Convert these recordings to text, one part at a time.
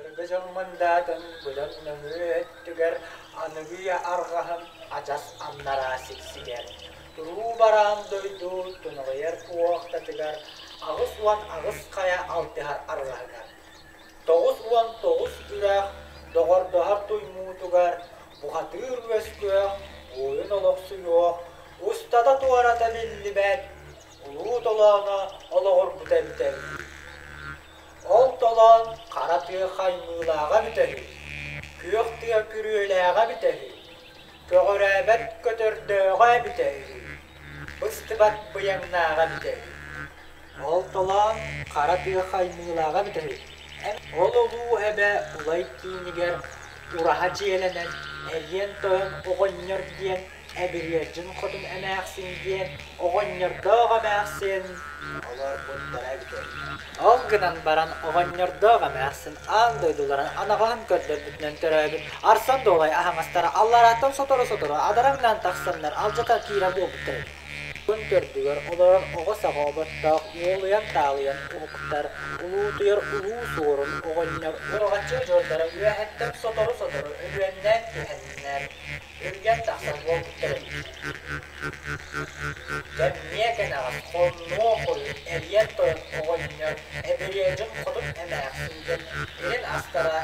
Былыргы дьон мындаатын быдан нөҥүө өттүгэр аныгы үйэ арҕаһын адьас аннараа сиксигэр, туруу бараан дойду туналыйар куохтатыгар 88 хайа алтыһар арҕаһыгар, 99 үрэх доҕордоһор туймуутугар бухатыыр үөскүөх, буойун олохсуйуох, устата-туората биллибэт улуу толооно олоҕурбута эбитэ үһү. Ол толоон хара тыа хаймыылааҕа эбитэ үһү, күөх тыа күрүөлээҕэ эбитэ үһү, көҕүрээбэт көтөрдөөҕө эбитэ үһү, быстыбат быйаҥнааҕа эбитэ үһү. Ол толоон хара тыа хаймыылааҕа эбитэ үһү. Ол улуу эбэ Улай киинигэр ураһа дьиэлэнэн Эриэн Тойон оҕонньор диэн Эбириэлдьин хотун эмээхсин диэн оҕонньордоох эмээхсин олорбуттара эбитэ. Ол гынан баран оҕонньордоох эмээхсин аан дойдуларын анаҕаһын көрдөрбүтүнэн төрөөбүт Арсан Дуолай аһаҥастара алларааттан сотору-сотору адараҥнаан тахсаннар алдьата киирэр буолбуттар эбит. Күн төрдүгэр олорон оҕо саҕа оботтоох уолуйан-таалыйан уһуктар, улуутуйар улуу суорун оҕонньор ураҕаччы удьуордара үөһэттэн сотору-сотору өлүөннээн түһэннэр, үргэн тахсар буолбуттар эбит. Кэмниэ кэнэҕэс хоннуо хойут Эриэн Тойон оҕонньор Эбириэдьин хотун эмээхсин диэн илин астара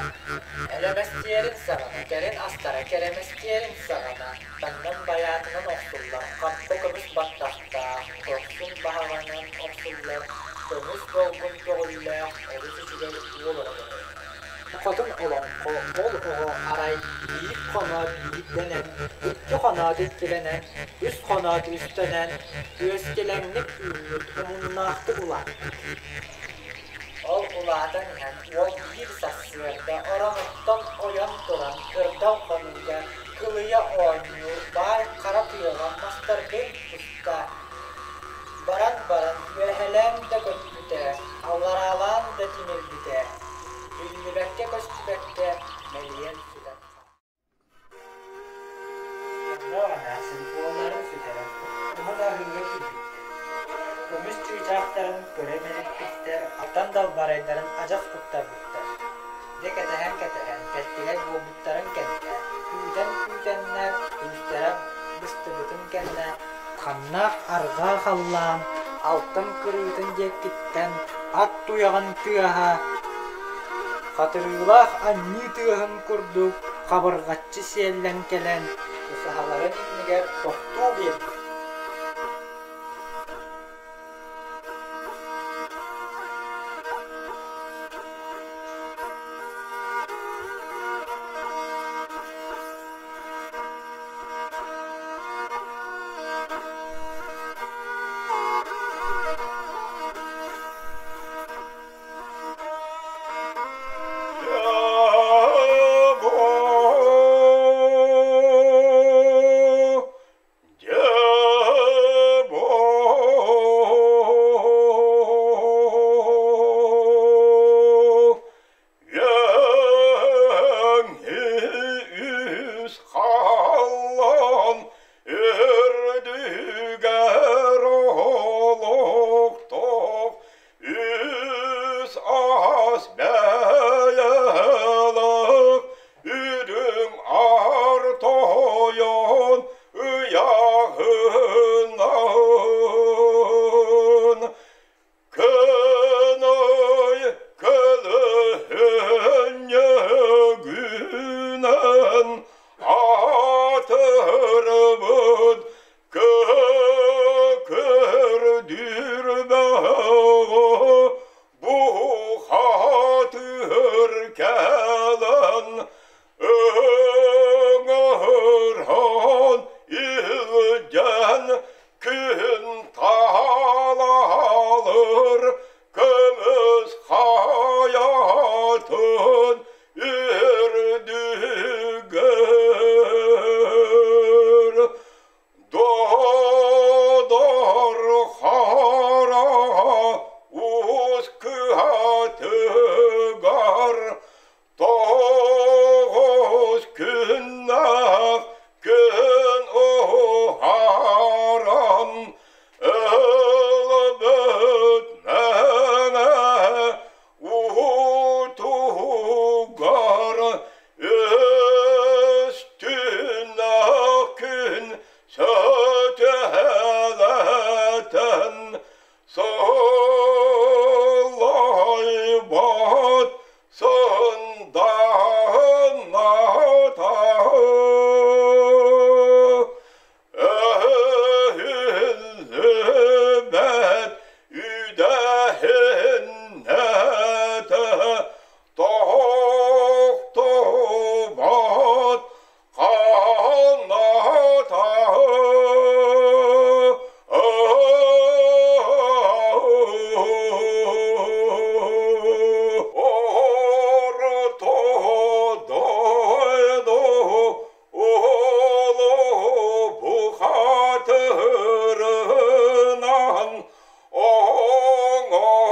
элэмэстиэрин саҕана, кэлин астара кэрэмэстиэрин саҕана таҥнан байаатынан охсуллар хампа көмүс баттахтаах, көхсүн баһаҕанан охсуллар көмүс долгун көҕүллээх олус үчүгэй уол оҕолоро. Хотун олоҥхо ол оҕо арай биир хоноот биирдэнэн, икки хоноот иккилэнэн, үс хоноот үстэнэн, үөскэлэҥник үүммүт омуннаахтык улааппыт. Ол улаатан иһэн уол биир сарсыарда оронуттан ойон туран кырдал хонууга кылыйа оонньуур баай хара тыаҕа мастардыын туста баран баран үөһэлээн да көппүтэ, аллараалаан да тимирбитэ, биллибэккэ-көстүбэккэ мэлийэн сүтэн Онно эмээхсин уолларын сүтэрэн, уһун аһыыга киирбиттэр. Көмүс чыычаахтарын көрө мэлиппиттэр, алтан далбарайдарын адьас куттарбыттар. Дьэ кэтэһэн-кэтэһэн, кэлтэгэй буолбуттарын кэннэ, күүтэн-күүтэннэр, күүстэрэ быстыбытын кэннэ, ханнаах арҕаа халлаан алтан кырыытын диэкиттэн ат туйаҕын тыаһа хатырыылаах анньыы тыаһын курдук хабырҕаччы сиэллэн кэлэн усаһаларын иннигэр тохтуу биэрбит. Үс халлаан үрдүгэр олохтоох үс аас бэйэлээх үрүҥ аар тойон ыйааһынан Кыной көлөһүнньүгүнэн аатырбыт көкөрдүрбэҕэ бухатыыр. сындаһыната Өһүллүбэт үдэһиннэтэ тоһохтубат ханата. Орто дойду Улуу бухатырынан оҥорбут.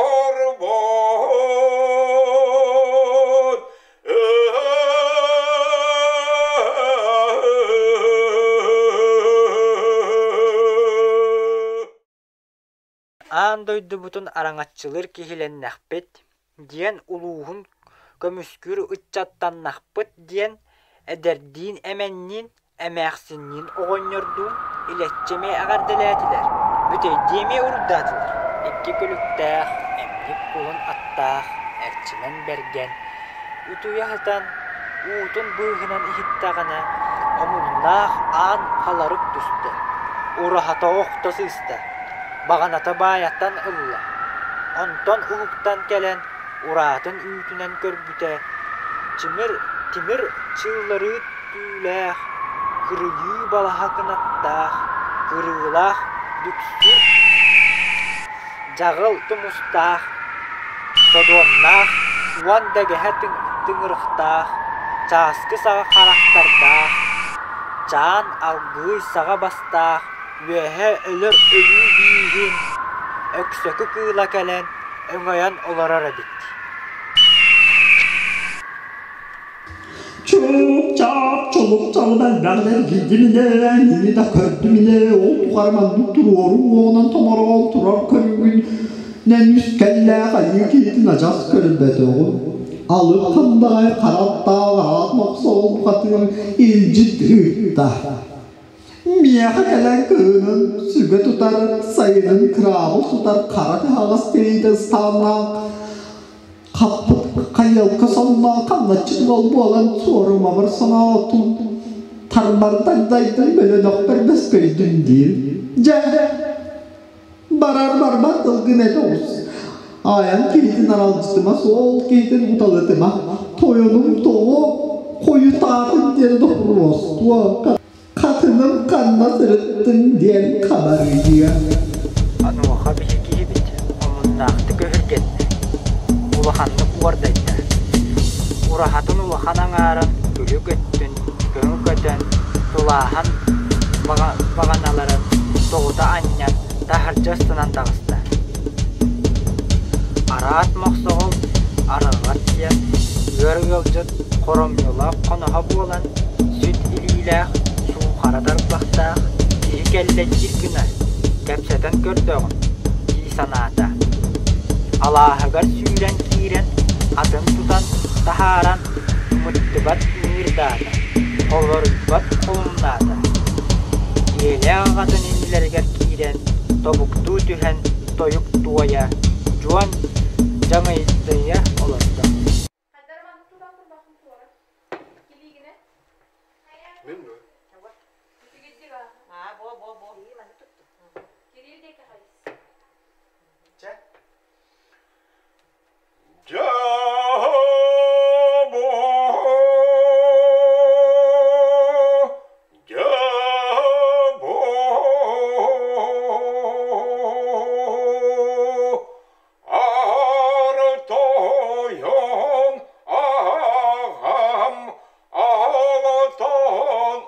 Аан дойдубутун араҥаччылыыр киһилэннэхпит диэн улууһун көмүскүүр ыччаттаннахпыт диэн эдэрдиин-эмэнниин, эмээхсинниин оҕонньордуун илэччи эмиэ эҕэрдэлээтилэр, бүтэйдии эмиэ уруйдаатылар. Икки күлүктээх, эмньик кулун аттаах Эрчимэн Бэргэн утуйа сытан уутун быыһынан иһиттэҕинэ, омуннаах аан халарык түстэ, ураһата охто сыыста, баҕаната баайаттан ылла. Онтон уһуктан кэлэн ураатын үүтүнэн көрбүтэ, тимир, тимир чыылларыы түүлээх, кырыйыы балаһа кынаттаах, кырыылаах дүксүр дьаҕыл тумустаах, содуомнаах уон дэгэһэ тыҥырахтаах, чааскы саҕа харахтардаах, чаан алгыый саҕа бастаах, үөһэ өлөр өлүү бииһин Өксөкү кыыла кэлэн өҥөйөн олорор эбит. Чуп-чап, чолук-чалып элбэҕин эргийдим ine, мини да көрдүм ine, ол тухары маннык туруору уонан томороон турар көрүҥүн нэн үс кэллээх айыы киһитин адьас көрбөтөҕүм. Алып хандаҕай хараттаах аат мохсоҕол бухатыыр илдьит ыытта. Миэхэ кэлэн кыһынын сүгэ тутар, сайынын кыраабыл тутар хара таһаҕас тириитэ ыстааннаах хаппыт хайыалка сонноох хамначчыт уол буолан суорумабар соноотум тарбартан дайдын бөлөнөхпөр бөскөйдүн диир. Дьэ, барар барбат тылгын этэ оҕус. Айан киһитин аралдьытыма, суол киһитин уталытыма, тойонум тоҕо хойутаатын диэн доппуруостуо. Хатыным ханна сырыттыҥ диэн хабарыйыа. Онуоха биһиги киһибит омуннаахтык өһүргэннэ, улаханнык уордайда. Ураһатын улахан аҥаарын күлүк өттүн көҥү көтөн, тулааһан баҕаналарын тоҕута анньан таһырдьа ыстанан таҕыста. Араат мохсоҕол арыҕа тиийэн, ыар ыалдьыт хоромньулаах хоноһо буолан, сүт илиилээх, суухара тарбахтаах киһи кэллэ диир гына, кэпсэтэн көрдөҕүм дии санаата. Алааһыгар сүүрэн киирэн, атын тутан таһааран, ымыттыбат ыҥыырдаата, холоруйбат холумнаата. Дьиэлээх аҕатын иннилэригэр киирэн, тобуктуу түһэн тойук туойа, Дьуон дьаҥыйдыйа олордо. Артойон аҕам аҕатан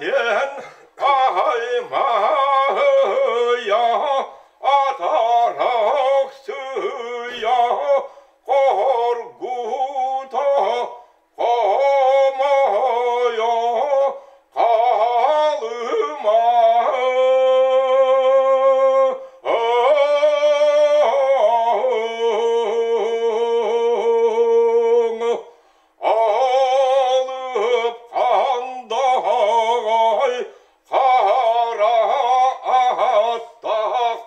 Диэн аймаһыйа атарахсыйа хоргута хомойо хаалыма. Алып қандай қара аттақ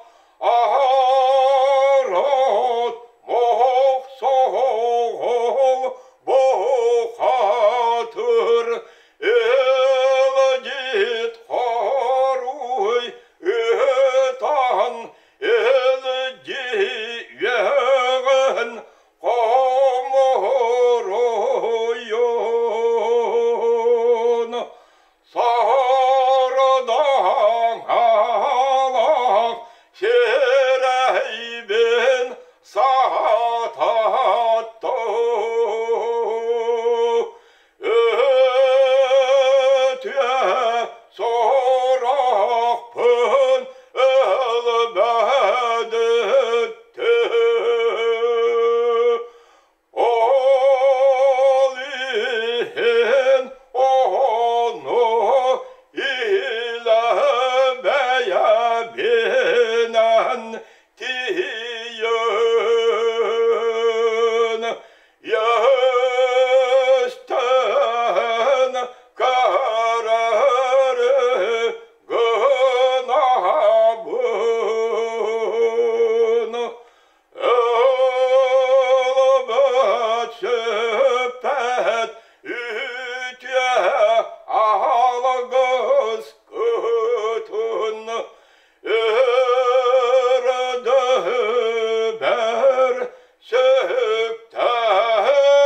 арот моқсоғол бұқатыр елдет қаруй өтан елдиген қомороюн сарыдан алақ серайбен сататты өте сорақпын өлмәдітті ол иһин ону илэбэйэбинэн тиийэн Йөстөн көрөрү гынабын Өлбөт сүппэт үтүө алгыс кытын Өрдөбөр сөктөрүөм өрүм.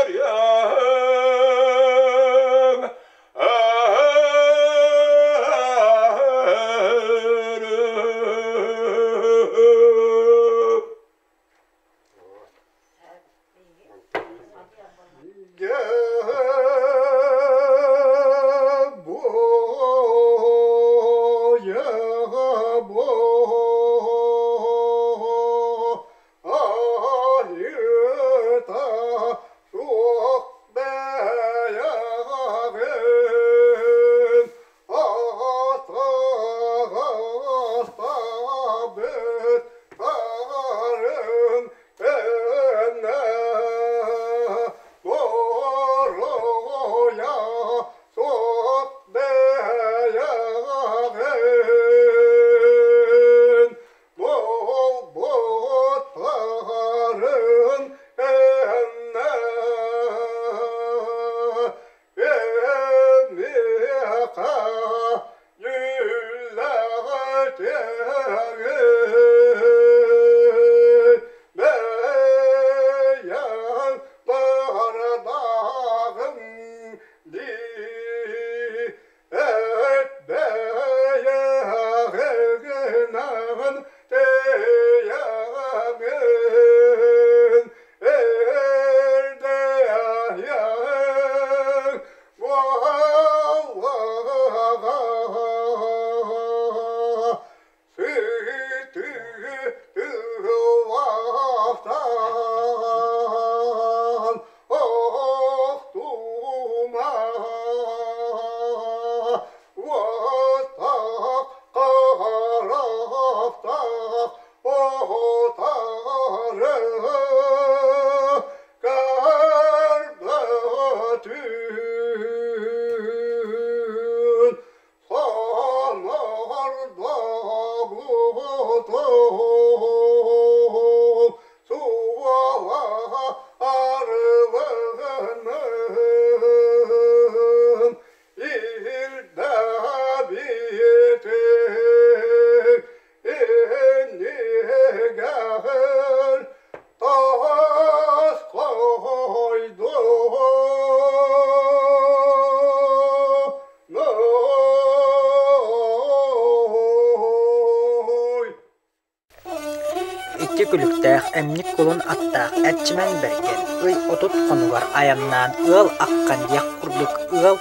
Икки күлүктээх эмньик кулун аттаах Эрчимэн Бэргэн ый 30 хонугар айаннаан ыал аххан диэх курдук ыал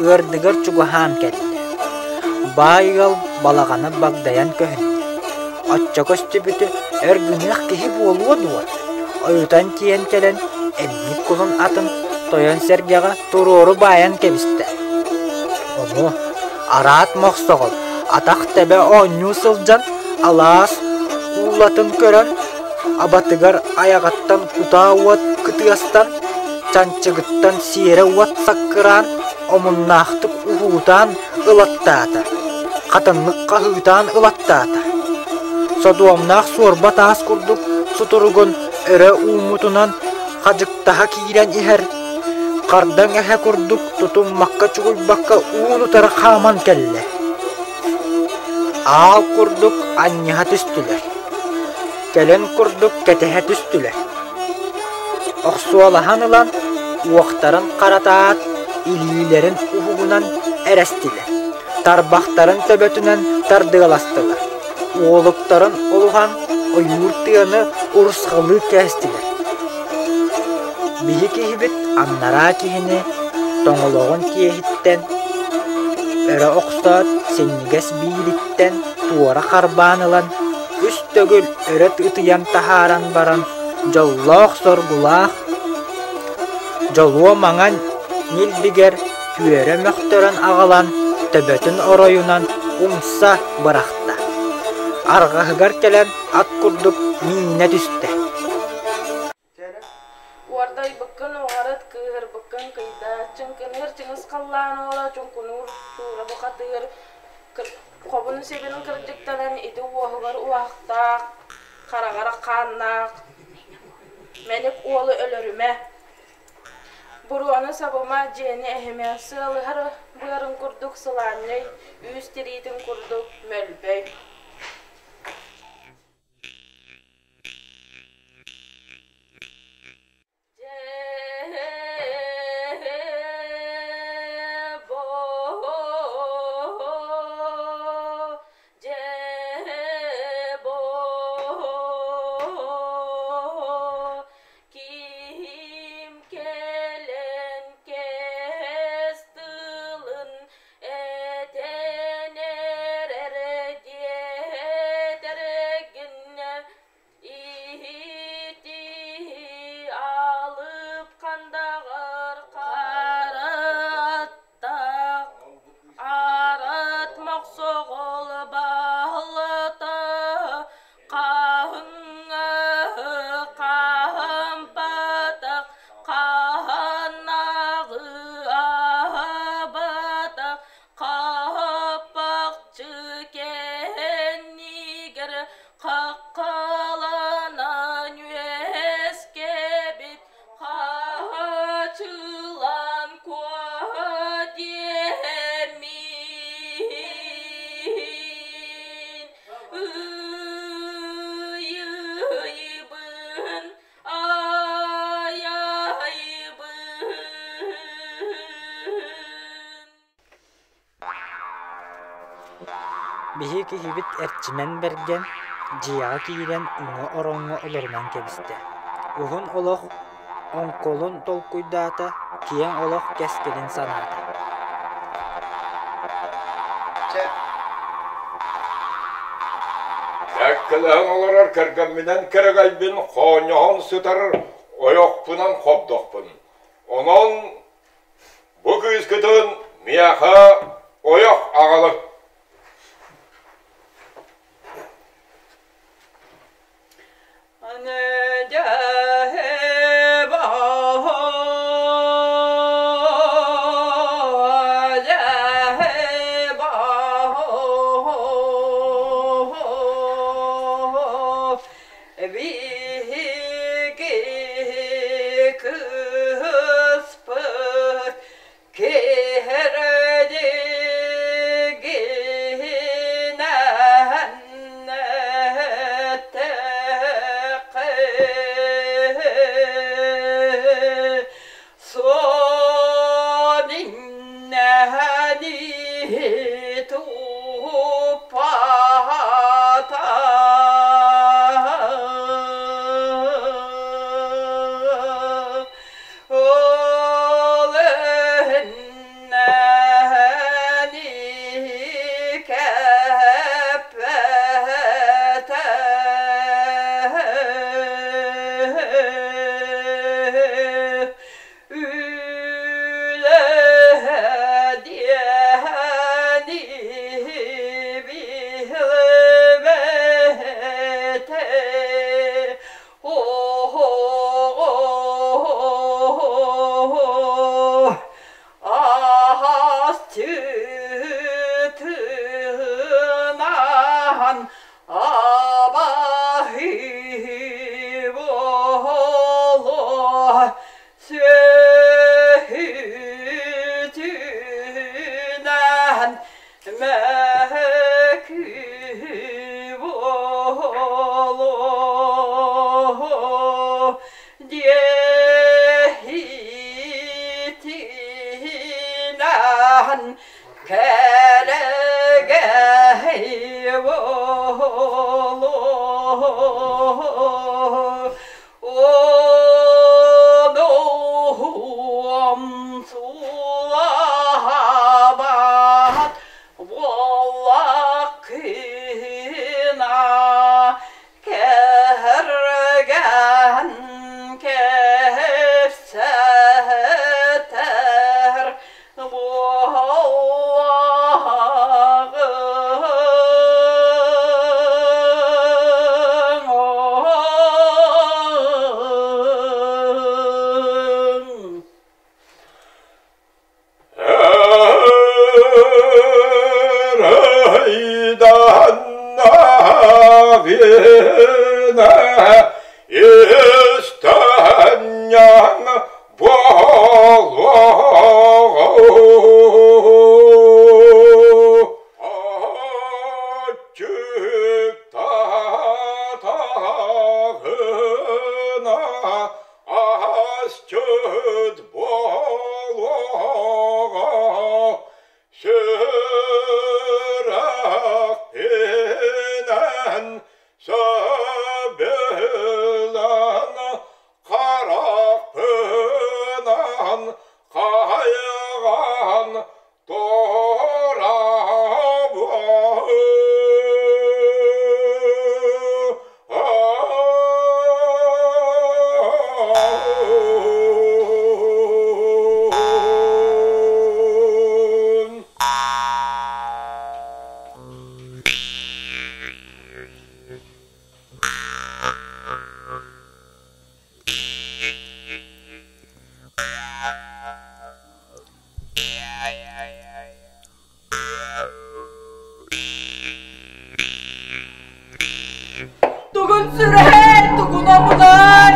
ыардыгар чугаһаан кэллэ. Баай ыал балаҕана багдайан көһүннэ. Оччо көстүбүтү өр гыныах киһи буолуо дуо? Ойутан тиийэн кэлэн, эмньик кулун атын тойон сэргэҕэ туруору баайан кэбистэ. Ону араат мохсоҕол атах тэбэ оонньуу сылдьан алаас куулатын көрөн, абатыгар айаҕыттан кутаа уот кытыастан, чанчыгыттан сиэрэ уот саккыраан, омуннаахтык уһуутаан ылаттаата, хатаннык хаһыытаан ылаттаата. Содуомнаах суорба таас курдук сутуругун өрө ууммутунан хадьыктаһа киирэн иһэр, хардаҥ эһэ курдук тутуммакка-чугуйбакка уун-утары хааман кэллэ. Аал курдук анньыһа түстүлэр, кэлин курдук кэтэһэ түстүлэр. Охсуолаһан ылан, уохтарын харатаат, илиилэрин уһугунан эрэстилэр, тарбахтарын төбөтүнэн тардыаластылар, уолуктарын олуһан ойуур тыаны урусхалыы кээстилэр. Биһи киһибит аннараа киһини тоҥолоҕун тиэһиттэн өрө охсоот, синньигэс биилиттэн туора харбаан ылан, үс төгүл өрө ытыйан таһааран баран, дьоллоох-соргулаах, дьолуо маҥан ньилбигэр түөрэ мөхтөрөн аҕалан, төбөтүн оройунан умса бырахта. Арҕаһыгар кэлэн ат курдук мииннэ түстэ. Уордайбыккын уҕарыт, кыыһырбыккын кыйдаа, чыҥкыныыр чыҥыс халлаан уола чуҥкунуур туура бухатыыр, хобун-сибин кырдьыктанан ити уоһугар уоһахтаах, хараҕар хааннаах мэник уолу өлөрүмэ, буруону сабыма, дьиэни эһимэ, сыалыһар быарын курдук сылаанньай, үүс тириитин курдук мөлбөй. Киһим кэлэн кэс тылын этэн эрэр диэтэргин Иһити алып хандаҕар хараттах арат мохсоҕол баһылата хаһыҥҥа хаһампатах хаһаннаҕы аһабатах Хаппахчы кэннигэр хаххаланан үөскэбит хаачылан куо диэммин ыйыйбын айайбын. Биһиги киһибит Эрчимэн Бэргэн дьиэҕэ киирэн уҥа ороҥҥо олорунан кэбистэ, уһун олох оҥкулун толкуйдаата, киэҥ олох кэскилин санаата. Кэккэлэһэн олорор кэргэмминэн кэрэгэйбин хоонньоһон сытар ойохпунан хобдохпун. Онон Бу кыыскытын миэхэ ойох аҕалыҥ. Биһиги кыыспыт киһирдиэн. Абаһы буолуо сүөһүтүнэн мөкү буолуо диэһитинэн кэрэгэй буолуо Онуһуом суолабат буоллаххына кэргэн кэпсэтэр буоллаҕыҥ. Эрайданна истэнньэҥ буолуоҕу Аччыктаатаҕына асчыт буолуоҕа Сүрэхпинэн сөбүлэн харахпынан хайҕаан туорабын. Тугун сүрэһэй, тугун омунай,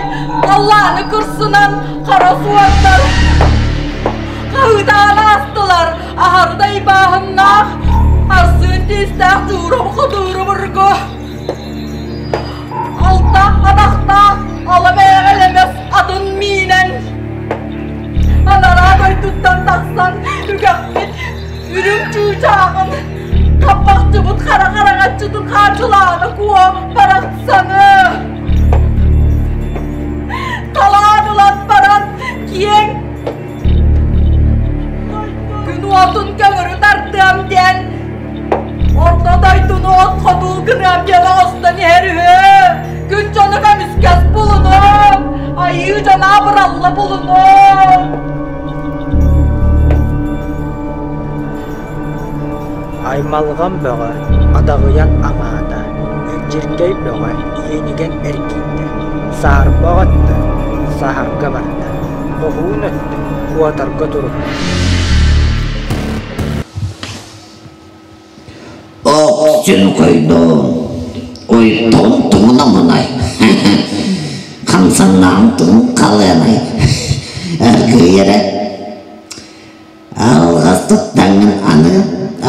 халлааны кырсынан хара суоттар хаһыытаан аастылар, аһардай бааһыннаах, арсыын тиистээх дьуурум хотуурум ургу. Алта атахтаах ала бэйэҕэлэмэс атын миинэн анараа дойдуттан тахсан үгэхпит үрүҥ чыычааҕын хаппахчыбыт хара хараҥаччытын хаачылаана куо барахсаны талаан ылан баран киэҥ күн уотун көҥүрү тардыам диэн Орто дойдуну от хотуу гыныам диэн оҥостон иһэр үһү. Күн дьону көмүскэс булунуом, айыы дьоно абыралла булунуом. Аймалҕан бөҕө адаҕыйан аҥаата, илдьиркэй бөҕө иэнигэн эргийдэ, саарбах өттө саһарга барда, хоһуун өттө куотарга турунна. Охсун койдум, ойдом тугунамынай, хамсаннаам тугун халыанай, эргийэрэ алҕас туттаҥҥын аны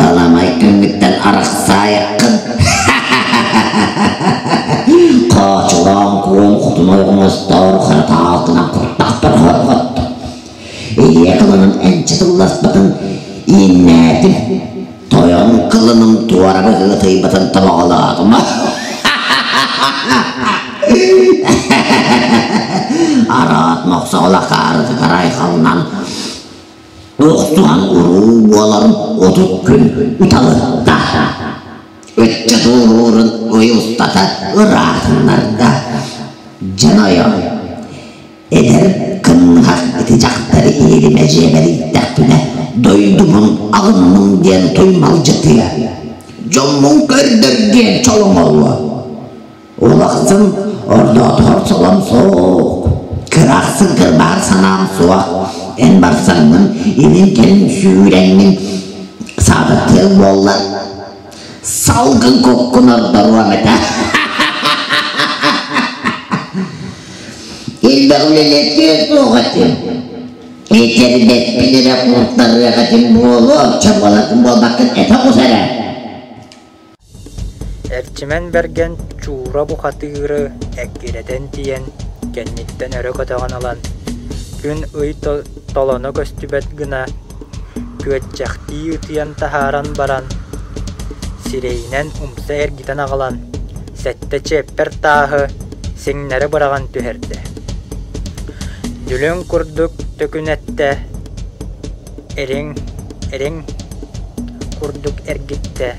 аламай күҥҥүттэн арахсаайаххын Хоочулаан куон хотун ойоҕоҥостоор хара таалтынан куртахпар хорҕотто. Ийэ кылынан энчи тылласпытын ииннээтим. Тойон кылыным туора быһыытыйбытын тобоҕолоотум. Араат мохсоҕол акаарытыгар айхалынан охсуһан уруу буоларын 30 күн уталытта. Ыччат ууруурун ый устата ыраатыннарда. Дьон ойон Эдэр кымныһах ити дьахтары иэримэ дьиэбэр ииттэхпинэ, дойдубун аҕынным диэн туймалдьытыа, дьоммун көрдөр диэн чолоҥолуо. Улахсын ордоотоһор солом суох, кыраахсын кырбаһар санаам суох, эн барсаҥҥын илин-кэлин сүүрэҥҥин саататтыаҥ буоллар. Салгын куккун ордоруом этэ. Элбэх үлэлэтиэ суох этим. Этэрбэспин эрэ куртарыах этим буолуо, чобуолатын буолбаккын этэ оҕус эрэ. Эрчимэн Бэргэн Чуура бухатыыры эккирэтэн тиийэн, кэнниттэн өрө көтөҕөн ылан, күн-ый толоно көстүбэт гына күөччэхтии ытыйан таһааран баран, сирэйинэн умса эргитэн аҕалан, сэттэ чиэппэр тааһы сиҥнэри быраҕан түһэрдэ. Дүлүҥ курдук төкүнэттэ, эриҥ, эриҥ курдук эргиттэ,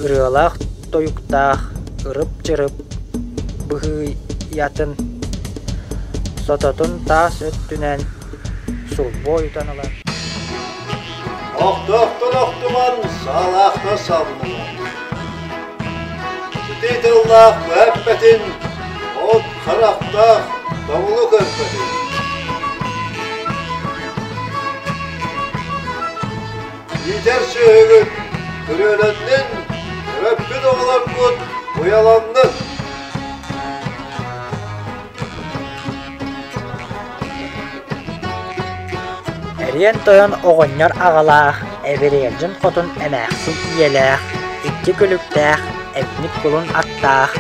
ырыалаах-тойуктаах ырып-чырып быһыйатын сототун таас өттүнэн сулбу ойутан ылан Охтоохтон охтуман, саалаахтан саллыман. Сытыы тыллаах бөһөппөтүн, от харахтаах тобулу көрбөтүн. Иитэр сүөһүгүт күрүөлэннин, төрөппүт оҕолоргут уйаланнын. Эриэн тойон оҕонньор аҕалаах, Эбириэлдьин хотун эмээхсин ийэлээх, икки күлүктээх, эмньик кулун аттаах,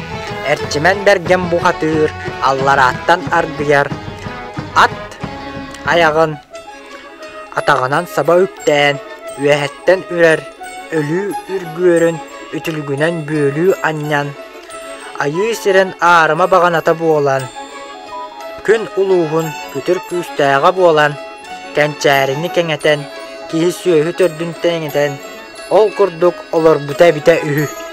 Эрчимэн Бэргэн бухатыыр, алларааттан аргыйар, ат айаҕын атаҕынан саба үктээн, үөһэттэн үрэр, өлүү үргүөрүн үтүлүгүнэн бүөлүү анньан, Айыы сирин аарыма баҕаната буолан, күн улууһун күтүр күүстээҕэ буолан, кэнчээрини кэҥэтэн, киһи-сүөһү төрдүн тэҥэтэн, ол курдук олорбута эбитэ үһү.